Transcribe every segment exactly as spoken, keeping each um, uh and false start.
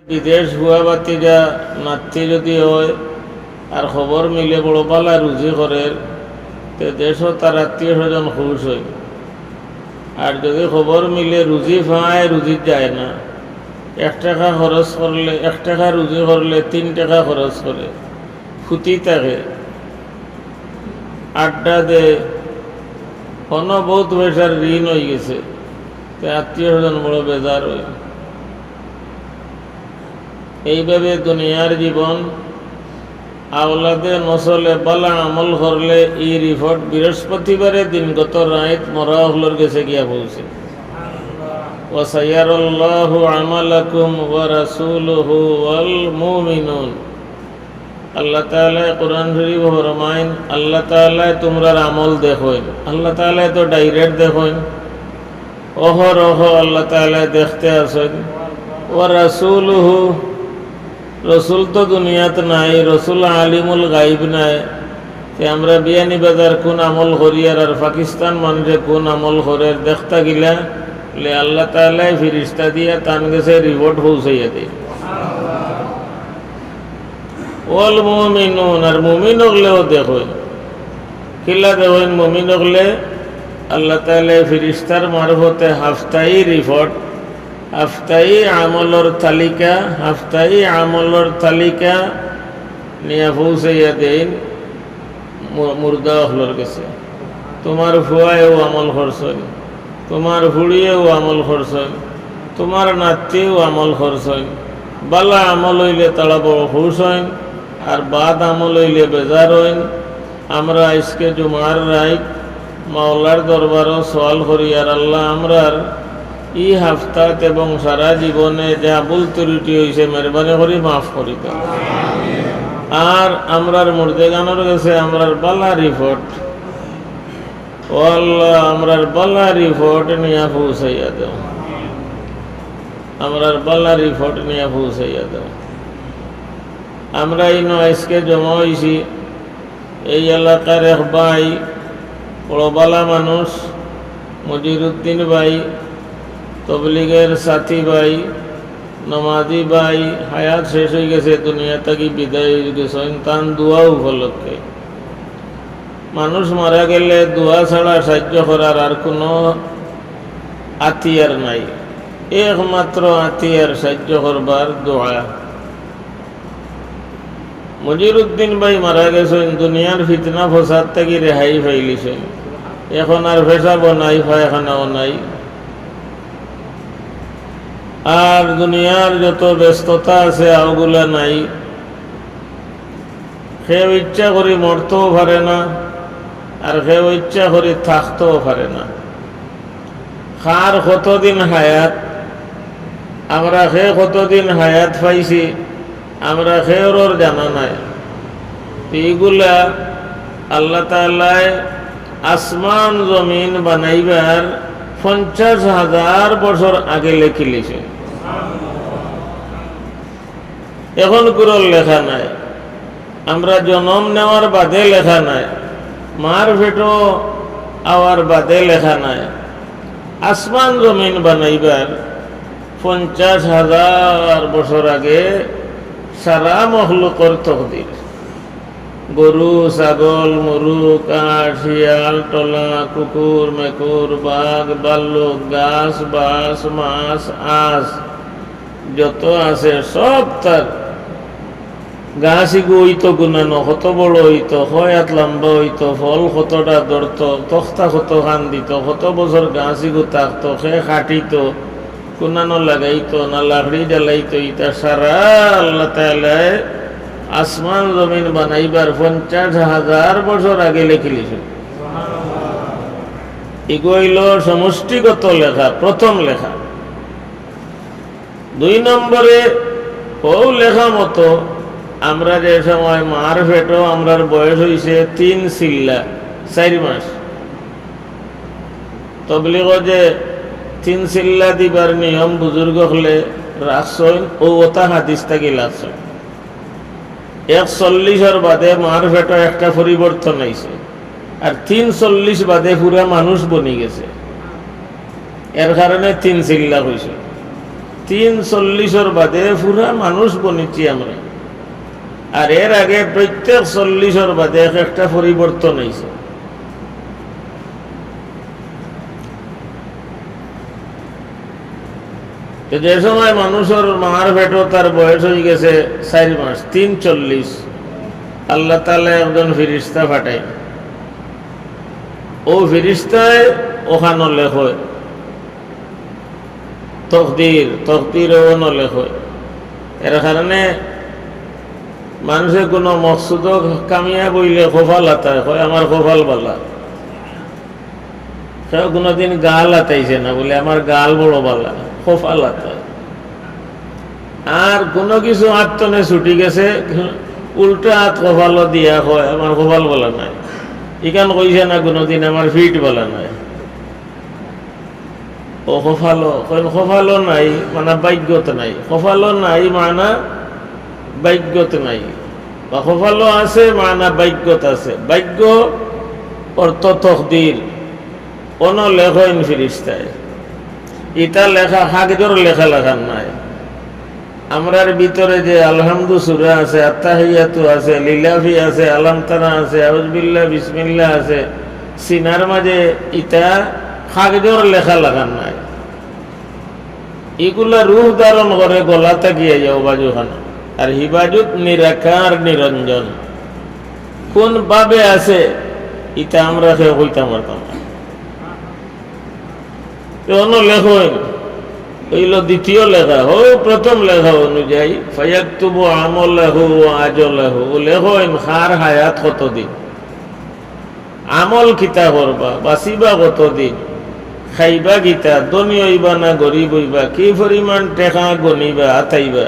বিদেশ ফুয়া ভাতিজা নাতি যদি অয়, আর খবর মিলে বড় বালা রুজি করের, তে দেশো তার আত্মীয় স্বজন খুশ অইন। আর যদি খবর মিলে রুজি পায়, রুজিত যায় না, এক টেকা খরচ করলে, এক টেকা রুজি করলে তিন টেকা খরচ করে, ফুতি থাকে, আড্ডা দেয়, অনো বউত পয়সার ঋণ অইগেছে, তে আত্মীয় স্বজন বড় বেজার অইন। এইভাবে দুনিয়ার জীবন, আওলাদে নসলে বালা আমল করলে ই রিপোর্ট বৃহস্পতিবারে দিনগত রাইত মরা অকলর গেছে গিয়া পৌঁছে। وسيرى الله عملكم ورسوله والمؤمنون। আল্লাহ তাআলায় কোরআন শরীফো ফরমাইন, আল্লাহ তাআলায় তুমরার আমল দেখইন। আল্লাহ তাআলায় তো direct দেখইন, অহরহ আল্লাহ তাআলায় দেখতে আছইন। ورسوله, রসুল তো দুনিয়াত নাই, রসুল আলিমুল গাইব নায়। তে আমরা বিয়ানীবাজার কুন আমল করিয়ার আর পাকিস্তান মানষে কুন আমল করের দেখতা গিলা, বলে আল্লাহ তাআলায় ফিরিস্তা দিয়া তান গেছে রিপোর্ট পৌঁছাইয়া দেইন। والمؤمنون, আর মুমিন অকলেও দেখইন। কিলা দেখইন মুমিন অকলে? আল্লাহ তাআলায় ফিরিস্তার মারফতে হাফতাই রিপোর্ট, হাফতাই আমলর তালিকা, হাফতাই আমলর তালিকা নিয়া পৌঁছাইয়া দেইন মু-, মুর্দা অকলর গেছে। তুমার ফুয়ায়ও আমল করছইন, তুমার ফুড়িয়েও আমল করছইন, তুমার নাতিয়েও আমল করছইন। বালা আমল অইলে তারা বড় খুশ অইন, আর বাদ আমল অইলে বেজার অইন। আমরা আইজকে জুমার রাইত মাওলার দরবারো সওয়াল করি, আর আল্লাহ, আমরার ই হাফতাত এবং সারা জীবনে যা ভুল ত্রুটি অইছে, মেহেরবানি করি মাফ করি দেও। আর আমরার মুর্দেগানর গেছে আমরার বালা রিপোর্ট, ও আল্লাহ, আমরার বালা রিপোর্ট নিয়া পৌঁছাইয়া দেও, আমরার বালা রিপোর্ট নিয়া পৌঁছাইয়া দেও। আমরা ইনো আইজকে জমা অইছি, এই এলাকার এক ভাই, বড় বালা মানুষ, মজিরুদ্দিন ভাই, তবলিগের সাথী ভাই, নমাজি ভাই, হায়াত শেষ অইগেছে, দুনিয়া থাকি বিদায় অইগেছইন, তান দোয়া উপলক্ষে। মানুষ মারা গেলে দোয়া ছাড়া সাহায্য করার আর কুনু আতিয়ার নাই, একমাত্র আতিয়ার সাহায্য করবার দোয়া। মজিরুদ্দিন ভাই মারা গেছইন, দুনিয়ার ফিতনা ফসাদ থাকি রেহাই পাইলিছইন। এখন আর পেশাবও নাই, পায়খানাও নাই, আর দুনিয়ার যত ব্যস্ততা আছে, অগুলা নাই। কেউ ইচ্ছা করি মরতেও পারে না, আর কেউ ইচ্ছা করি থাকতেও পারে না। কার কতদিন হায়াত, আমরা কে কতদিন হায়াত পাইছি, আমরা কেউরর জানা নাই। তো ইগুলা আল্লাহ তাআলায় আসমান জমিন বানাইবার পঞ্চাশ হাজার বছর আগে লেখিলিছে। এখন কুরর লেখা নাই, আমরা জনম নেওয়ার বাদে লেখা নাই, মার পেটো আওয়ার বাদে লেখা নাই। আসমান জমিন বানাইবার পঞ্চাশ হাজার বছর আগে সারা মখলুকর তকদির, গরু, ছাগল, মুরুগ, কাঠ, শিয়াল, টলা, কুকুর, মেকুর, বাঘ, ভাল্লুক, গাছ, বাস, মাছ, আস, যত আছে সব তার। গাছ ইগু অইতো গুনানো, কত বড় অইতো, কয় আত লম্বা অইতো, ফল কতটা ধরতো, তক্তা কতখান দিতো, কত বছর গাছ ইগু থাকতো, কে কাটিতো, গুনানো লাগাইতো না লাকড়ি জ্বালাইতো, ইতা সারা আল্লাহ তাআলায় আসমান জমিন বানাইবার পঞ্চাশ হাজার বছর আগে লেখিলিছে। ইগু অইলো সমষ্টিগত লেখা, প্রথম লেখা। দুই নম্বরে, অউ লেখা মতো আমরা যে সময় মার পেটো, আমরার বয়স অইছে তিন চিল্লা, চাইর মাস। তবলিগো যে তিন চিল্লা দিবার নিয়ম বুজুর্গ অকলে রাখছইন, অউ অতা হাদিস থাকি লাগছইন। একচল্লিশর বাদে মার পেটো একটা পরিবর্তন আইছে, আর তিন চল্লিশ বাদে পুরা মানুষ বনি গেছে। এর কারণে তিন চিল্লা কইছে। তিন চল্লিশর বাদে পুরা মানুষ বনিছি আমরা। আর এর আগে প্রত্যেক চল্লিশর বাদে এক একটা পরিবর্তন অইছে। তো যে সময় মানুষর মার পেটো তার বয়স অই গেছে চাইর মাস, তিন চল্লিশ, আল্লাহ তাআলা একজন ফিরিস্তা পাঠাইন। অউ ফিরিস্তায় অখানো লেখইন। তকদির, তকদির অনো লেখইন। এর কারণে মানষে কুনু মকসুদো কামিয়াব অইলে কপাল আতায়, কয়, "আমার কপাল বালা।" কেউ কুনুদিন গাল আতাইছে না, বলে, "আমার গাল বড় বালা", কপাল আতায়। আর কুনু কিছু আত তনে ছুটি গেছে, উল্টা আত কপালো দিয়া কয়, "আমার কপাল বালা নায়।" ইখান কইছে না কুনুদিন, "আমার ফিট বালা নায়।" অউ কপালো, কইন কপালো নাই, মানে ভাগ্যত নাই। কপালো নাই, মানে ভাগ্যত নাই। বা কপালো আছে, মানে ভাগ্যত আছে। ভাগ্য অর্থ তকদির। অনো লেখইন ফিরিস্তায়। ইতা লেখা, কাগজর লেখা লাখান নায়। আমরার ভিতরে যে আলহামদু সূরা আছে, আত্তাহিয়াতু আছে, লিলাফি আছে, আলাম তারা আছে, আউযুবিল্লাহ, বিসমিল্লাহ আছে, সিনার মাঝে ইতা কাগজর লেখা লাখান নায়। ইগুলা রূপ ধারণ করে গলা থাকি আইয়া অউ বাজুখানো। আর হি বাজুত নিরাকার নিরঞ্জন। কুন ভাবে আছে, ইতা আমরা কেউ কইতাম পারতাম না। তো অনো লেখইন, অইলো দ্বিতীয় লেখা, অউ প্রথম লেখা অনুযায়ী, ফায়াকতুবু আমালাহু ওয়া আজালাহু, অউ লেখইন কার হায়াত কতদিন, আমল কিতা করবা, বাঁচিবা কতদিন, খাইবা কিতা, ধনী অইবা না গরিব অইবা, কি পরিমাণ টেকা গনিবা, আতাইবা,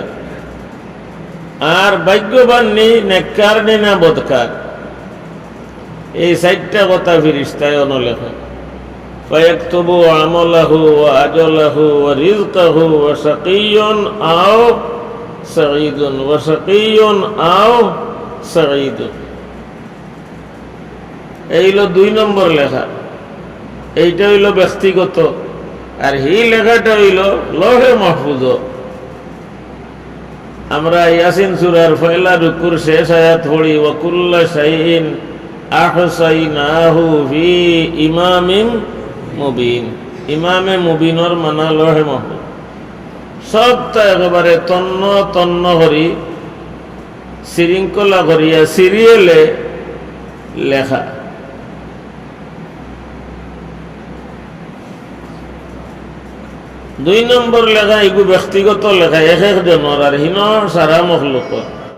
আর ভাগ্যবান নি, নেককার নি না বদকার। এই চাইরটা কথা ফিরিস্তায় অনো লেখইন। ফায়াকতুবু আমালাহু ওয়া আজালাহু ওয়া রিজকাহু ওয়া শাকিয়্যুন আও সাঈদুন, ওয়া শাকিয়্যুন আও সাঈদুন। এই অইলো দুই নম্বর লেখা, এইটা অইলো ব্যক্তিগত। আর হি লেখাটা অইলো লৌহে মাহফুজো। আমরা ইয়াসিন সূরার পয়লা রুকুর শেষ আয়াত পড়ি, "ওয়া কুল্লা শাইইন আহসাইনাহু ফি ইমামিম মুবিন।" ইমামে মুবিনর মানা লৌহে মাহফুজ। সবটা একেবারে তন্ন তন্ন করি, শৃঙ্খলা করিয়া সিরিয়ালে লেখা। দুই নম্বর লেখা ইগু ব্যক্তিগত লেখা এক এক জনর, আর হিনো সারা মখলুকর।